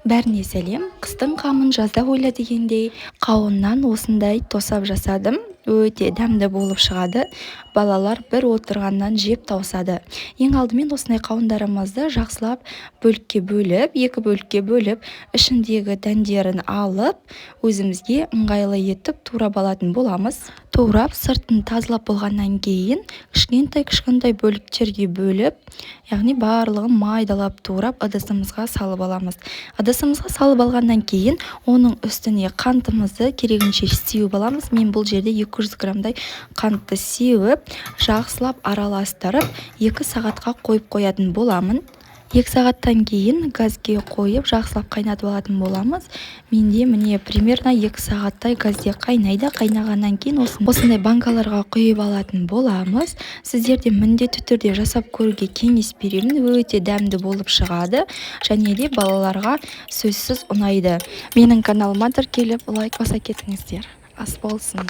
Бәріне сәлем! Қыстың қамын жазда ойла дегендей, қауыннан осындай тосап жасадым. Өте дәмді болып шығады. Балалар бір отырғаннан жеп тауысады. Ең алдымен осындай қауындарымызды жақсылап бөлікке бөліп, екі бөлікке бөліп, ішіндегі дәндерін алып, өзімізге ыңғайлы етіп турап алатын боламыз. Турап, сыртын тазалап болғаннан кейін кішкентай-кішкентай бөліктерге бөліп, яғни барлығын майдалап турап, ыдысымызға салып аламыз. Ыдысымызға салып алғаннан кейін оның үстіне қантымызды керегінше сеуіп аламыз. Мен бұл жерде 200 граммдай қантты сеуіп, жақсылап араластырып, 2 сағатқа қойып қоятын боламын. 2 сағаттан кейін газге қойып, жақсылап қайнатып алатын боламыз. Менде, міне, примерно 2 сағаттай газде қайнайды. Қайнағаннан кейін осындай банкаларға құйып алатын боламыз. Сіздер де міндетті түрде жасап көруге кеңес беремін. Өте дәмді болып шығады және де балаларға сөзсіз ұнайды. Менің каналыма тіркеліп, лайк баса кетіңіздер. Ас болсын!